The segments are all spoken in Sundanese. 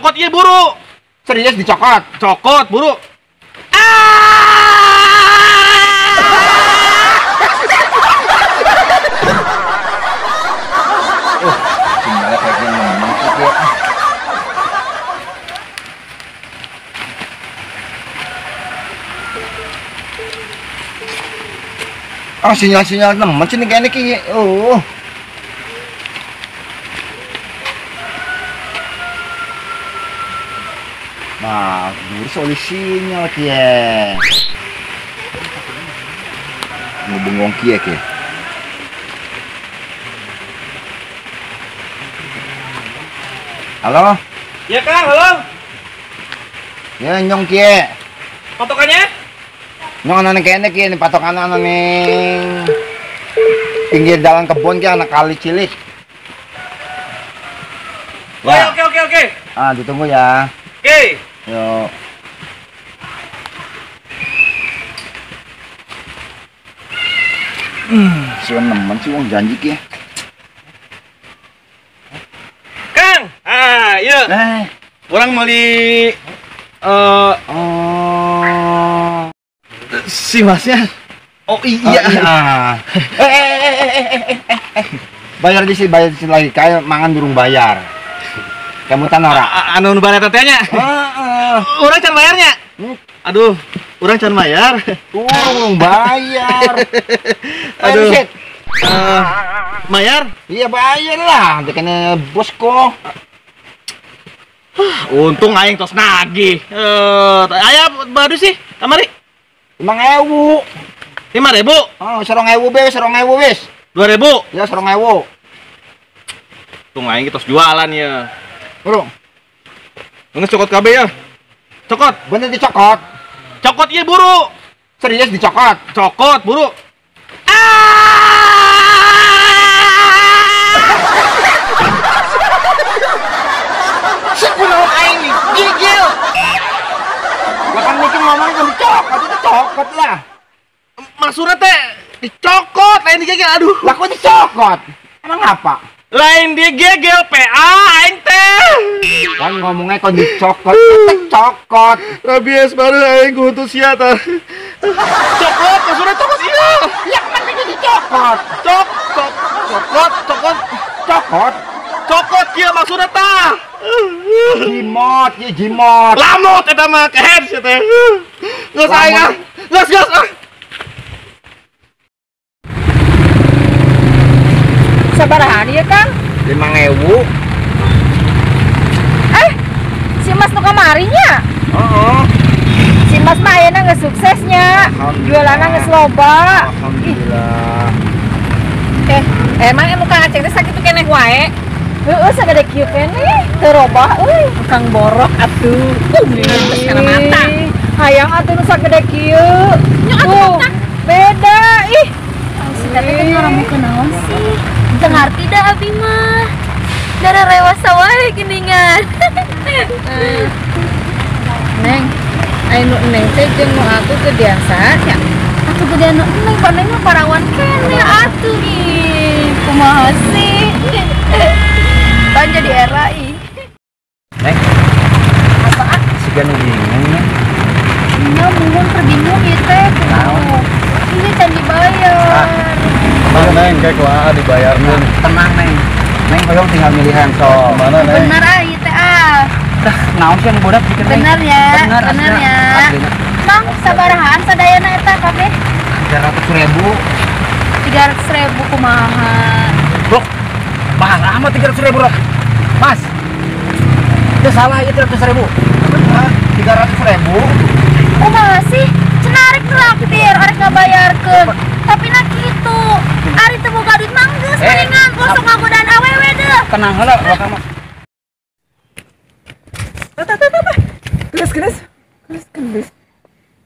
Cokot ieu buru. Serius dicokot? Cokot buru. Sinyalnya kayaknya nemen sih ya. Ah, sinyal-sinyal nemen sih nih kayaknya ki. Oh. Nah, dulu soal sinyal ki. Ngubung wong ki ki. Halo? Ya Kang, halo. Ya nyong kie. Patokannya? Nyong ana kene ki, patokan ana ning pinggir jalan kebon ki anak kali cilik. Ya. Oke. Ah, ditunggu ya. Oke. Yo. Suwe nemen sih wong janji ki. Kang, ah, iya. Orang beli si masnya. Oh iya. Bayar di sini, bayar di sini lagi. Kayak mangan durung bayar. Kamu tan ora? Anu nu bayar tetehnya. Heeh. Urang can bayarnya. Aduh, urang can bayar. Urung bayar. Aduh. Bayar? Iya bayar lah, kena bos kok. Untung aing tos nagih. Aya badu sih, kamari. 5.000. 5.000? Oh, 2.000 be, 2.000 wis. 2.000? Ya 2.000. Untung aing tos jualan ya. Bro. Ngeus cokot kabeh ya. Cokot, bener dicokot. Cokot ieu buru. Serius dicokot? Cokot buru. Kunaon aing nih, gigil. Lah kan mikir ngomongnya kan dicokot, itu cokot lah. Maksudnya teh dicokot, lain digegel, aduh. Lah kok dicokot? Emang apa? Lain digegel, PA aing teh. Kan ngomongnya kok dicokot, teh cokot. Rabies baru aing kutu sia tah. Cokot, maksudnya cokot iya. Ya kan itu dicokot. Cokot, cokot, cokot, cokot. Cokot kieu maksudnya tah. Jimot, ya jimot. Lamot eta mah kehed sia teh. Geus aing ah. Geus geus ah. Sabaraha ieu Kang? 5.000. Si Mas nu kamari nya? Heeh. Si Mas mah ayeuna geus suksesnya. Jualanna geus loba. Alhamdulillah. Emang anu Kang Aceng teh sakitu keneh wae? Heeh, sagede kieu keneh, teu robah euy. Tukang borok atuh. Geus kana mata. Hayang atuh nu sagede kieu. Nya atuh beda ih. Si teteh teh ngaramukeun naon sih? Teu ngarti da abi mah. Dara rewasa wae geuningan. Neng, aya nu neng teh jeung nu atuh gedean saha nya? Atuh gedean nu neng, paneng mah parawan keneh atuh ih. Kumaha sih? Pan jadi era ih. Neng. Apaan? Siga nu bingung nya. Nya muhun keur bingung ieu teh. Naon? Ini can dibayar. Tenang Neng, kayak kumaha dibayarkeun. Tenang Neng. Neng hoyong tinggal milihan so. Mana Neng? Bener ah ieu teh ah. Dah, naon sih anu bodak bikin Neng? Bener ya. Bener ya. Mang sabarahaan sadayana eta kabeh? 300.000. 300.000 kumaha? Bro. Mahal amat 300.000, Bro. Mas. Itu salah ieu 300.000. 300.000. Kumaha sih? Cenah arek traktir, arek ngabayarkeun. Tapi na kitu. Ari teu boga duit mah geus mendingan kosong ngagodaan awewe deuh. Tenang heula, Rok mah. Tah. Geus, geus. Geus, geus.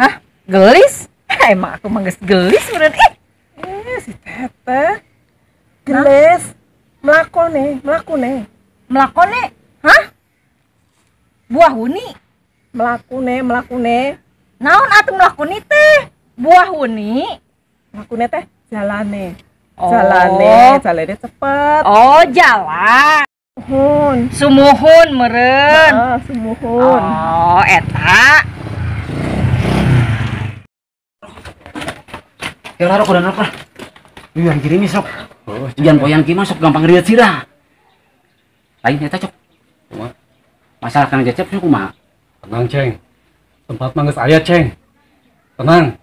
Hah? Gelis? Emang aku mah geus gelis meureun ih. Si teteh. Gelis. Mlakone, mlakune. Mlakone? Hah? Buah huni? Mlakune, mlakune. Naon atuh mlakune teh? Buah huni? Mlakune teh jalane. Oh. Jalane, jalane cepet. Oh, jalan. Muhun. Sumuhun meureun. Heeh, sumuhun. Oh, eta. Ya rok udah rok lah. Yang kiri sok. Jangan poyan ki masuk gampang riet sirah. Lain eta cok. Kumaha? Masalah Kang Cecep sok kumaha? Tenang, Ceng. Tempat mah geus aya, Ceng. Tenang.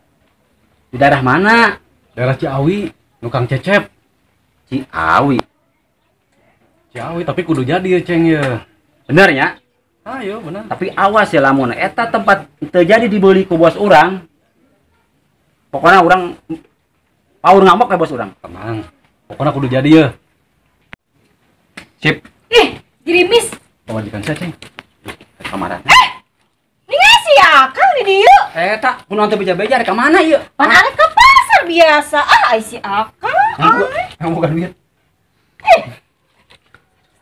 Di daerah mana? Daerah Ciawi, nu Kang Cecep. Ciawi. Ciawi tapi kudu jadi ya, Ceng ya. Bener ya? Ayo, bener. Tapi awas ya lamun eta tempat terjadi dibeli ku bos urang. Pokoknya urang power ngamuk ya bos urang. Tenang. Pokoknya kudu jadi ya. Sip. Ih, gerimis. Pamajikan saya, Ceng. Kamaran. Ningal si Akang di dieu. Eta kunaon teu beja-beja rek ka mana ieu? Pan arek ke pasar biasa. Ah, ai si Akang. Yang bukan duit.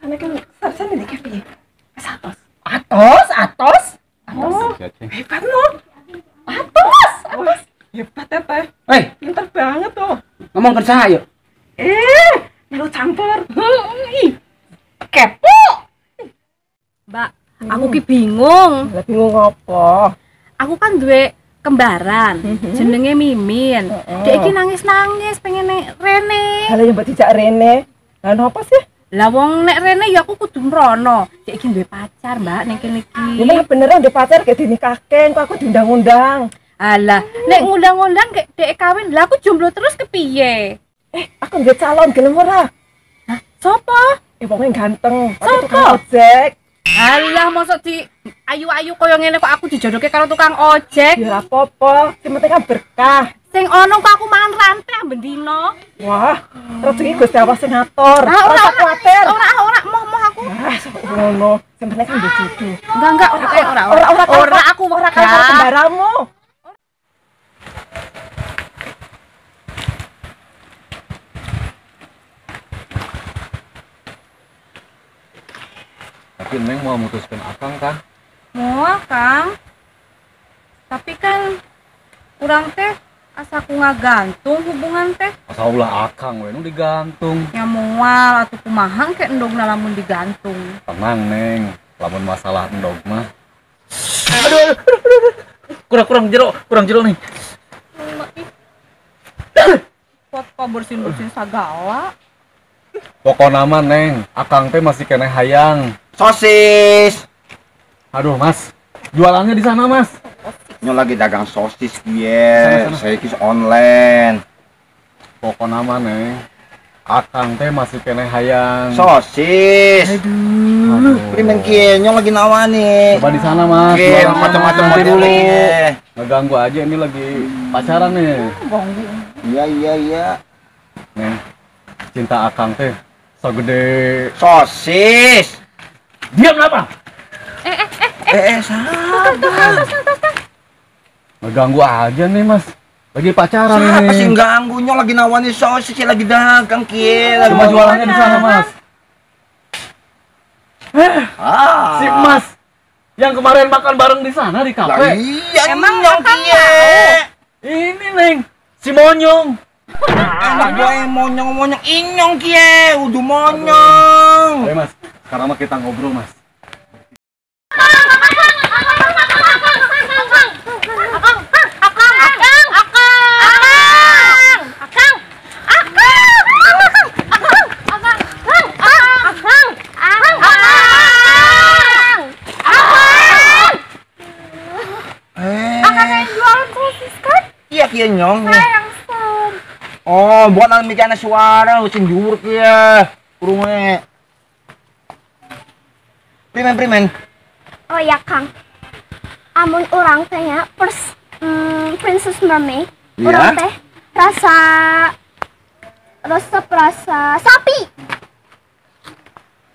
Sana kan sana di kafe. Atos. Atos, atos. Oh, hebat lo. Atos, atos. Hebat ya, Teh. Eh, pinter banget tuh. Ngomong ke saha ieu? Lu campur. Ih, kepo. Mbak, aku ki bingung. Lah bingung apa? Aku kan duwe kembaran, jenenge Mimin. Dek iki nangis-nangis pengen nek rene. Halah yang mbak dijak rene. Lah napa sih? Lah wong nek rene ya aku kudu mrono. Dek iki duwe pacar, Mbak, ning kene iki. Ya nek beneran duwe pacar kayak dinikahke, kok aku diundang-undang. Alah, nek ngundang-undang kayak dek kawin, lah aku jomblo terus kepiye? Aku duwe calon gelem ora? Hah, sapa? Wonge ganteng, Sapa? tukang ojek. Alah, mosok di ayu-ayu koyo ngene kok aku dijodohke karo tukang ojek. Ya ora apa-apa, sing penting kan berkah. Sing ono kok aku mangan rantai bendino. Wah, rezeki Gusti Allah sing ngatur. Ah, ora, Ora kuwatir. Ora, ora, moh-moh aku. Ah, sok ngono. Sing penting kan duwe jodoh. Enggak, enggak, ora, ora, Ora ora ora aku ora karo kembaramu. Tapi Neng mau mutuskan Akang kan? Moal, Kang. Tapi kan kurang teh asa ku ngagantung hubungan teh. Asa ulah Akang we nu digantung. Ya moal atuh kumaha ke endogna lamun digantung. Tenang, Neng. Lamun masalah endog mah. Aduh, aduh, aduh. Kurang jero nih. Pot bersin-bersin sagala. Pokokna mah, Neng, Akang teh masih keneh hayang. Sosis. Aduh, Mas. Jualannya di sana, Mas. Nyo lagi dagang sosis gie. Saya kis online. Pokokna mah, Neng, Akang teh masih keneh hayang. Sosis. Aduh. Primen kie, nyo lagi nawani. Coba di sana, Mas. Kie, macam-macam Nanti dulu. Ngeganggu aja ini lagi pacaran nih. Iya, iya, iya. Neng, cinta Akang teh segede sosis. Diam kenapa? Sabar. Ngeganggu aja nih, Mas. Lagi pacaran Siapa nih. sih ganggu? Nyo lagi nawani sosis, lagi dagang kie. Lagi Cuma jualannya di sana, Mas. Ah. Si Mas yang kemarin makan bareng di sana di Lah kafe. iya, Emang nyong Akang kie. Ini, Neng, si Monyong. Enak gue monyong-monyong inyong kie, udah monyong. Ayo, Mas. Sekarang mah kita ngobrol, Mas. Akang yang jualan sosis kan? Iya kie nyong. Sayang som. Oh, bukan mikirnya suara, sing dhuwur kie. Kurunge. Primen, primen. Oh ya Kang, amun orang teh nya Princess Mermaid, Iya. orang teh rasa resep rasa sapi.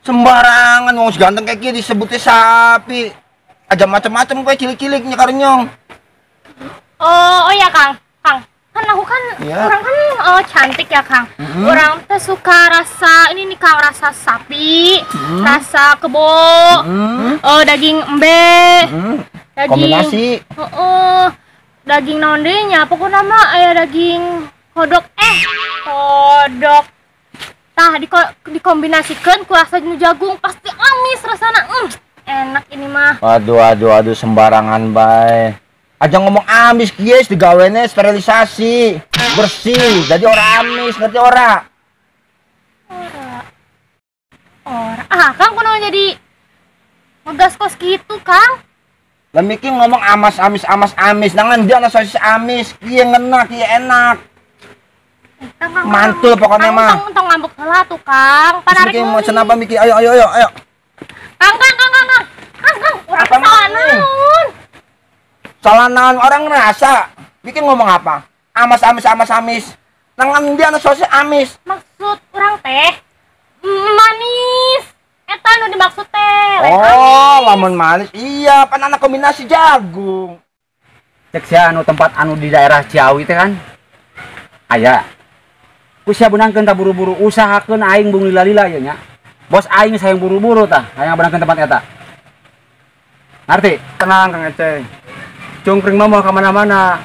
Sembarangan wong ganteng kayak kie disebutnya sapi. Aja macam-macam kowe cilik-cilik nyekar nyong. Oh, oh ya Kang, Kang, kan aku kan Iya. orang kan cantik ya Kang. Orang teh suka rasa ini nih Kang, rasa sapi, rasa kebo, daging embe, daging Kombinasi. Daging naon deui nya, pokokna mah aya daging kodok, kodok Tah dikombinasikeun ku rasa nu jagung pasti amis rasana. Enak ini mah. Aduh aduh aduh sembarangan bae. Aja ngomong amis kieu digawene sterilisasi, bersih. Jadi ora amis, ngerti ora? Ora. Ora. Ah, Kang kunaon jadi ngegas kos gitu, Kang? Lah mikir ngomong amas amis amas amis, nangan dia ana sosis amis, kieu ngena, kieu enak. Kang, mantul pokoknya mah. Tong ngambek heula tuh, Kang. Panarik mau cenah apa mikir? Ayo ayo ayo ayo. Kang Kang Kang Kang Kang. Kang Kang, urang salah naon? Salah naon orang ngerasa. Bikin ngomong apa? Amas amis amas amis. Nangan dia ana sosis amis. Maksud urang teh manis. Eta nu dimaksud teh. Oh, lamun manis. Iya, pan anak kombinasi jagung. Cek sia anu tempat anu di daerah Ciawi teh kan. Aya. Ku sia beunangkeun tah buru-buru usahakeun aing bung lila-lila ieu nya. Bos aing sayang buru-buru tah, hayang beunangkeun tempat eta. Ngerti? Tenang Kang Eceng. Cungkring mah mau ka mana-mana.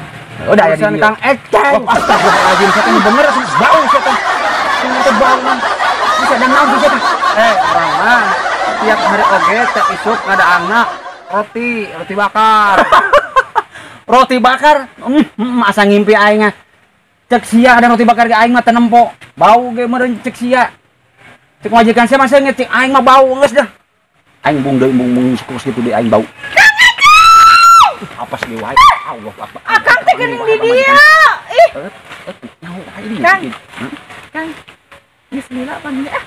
Udah aya di dieu. Kang Eceng. Astagfirullahaladzim, saya teh bener bau saya teh. Sing teh bau mah. Bisa dan naon sih teh. Urang mah tiap hari oge teh isuk ngadaangna roti, roti bakar. Roti bakar? Asa ngimpi aing. Cek sia ada roti bakar ge aing mah teu nempo. Bau ge meureun cek sia. Cek majikan sia mah seungit cek aing mah bau geus dah. Aing bung deui bung kos kitu deui aing bau. Apa sih wae? Allah Akbar. Akang teh geuning di dieu. Ih. Kang. Kang. Geus lila pan ah.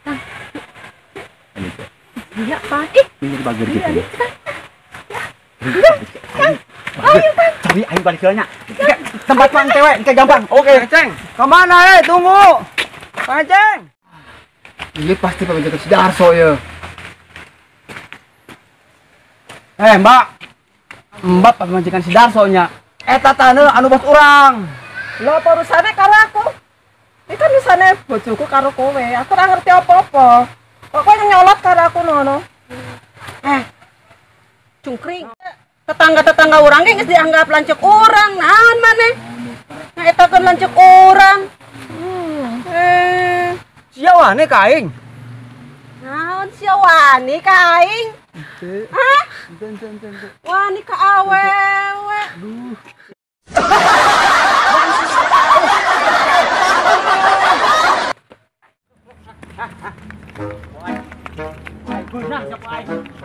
Kang. Lila pan. Ih. Ini bager gitu. Kang. Ayo Kang. Cari aing balik heula nya. Tempat mang cewek, kayak gampang. Oke, Ceng. Kemana tunggu. Kang Ceng. Ini pasti pamajikan si Darso ya. Mbak. Mbak pamajikan si Darso nya. Eta taneuh anu bos urang. Lho, apa urusane karo aku? Iki kan urusane bojoku karo kowe. Aku ora ngerti apa-apa. Kok kowe nyolot karo aku ngono? Cungkring. Tetangga-tetangga urang ge geus dianggap lanceuk urang. Naon maneh? Nah eta kan lanceuk urang. Sia wani ka aing. Naon sia wani ka aing? Hah? Wani ka awewe. Duh.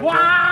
Wah.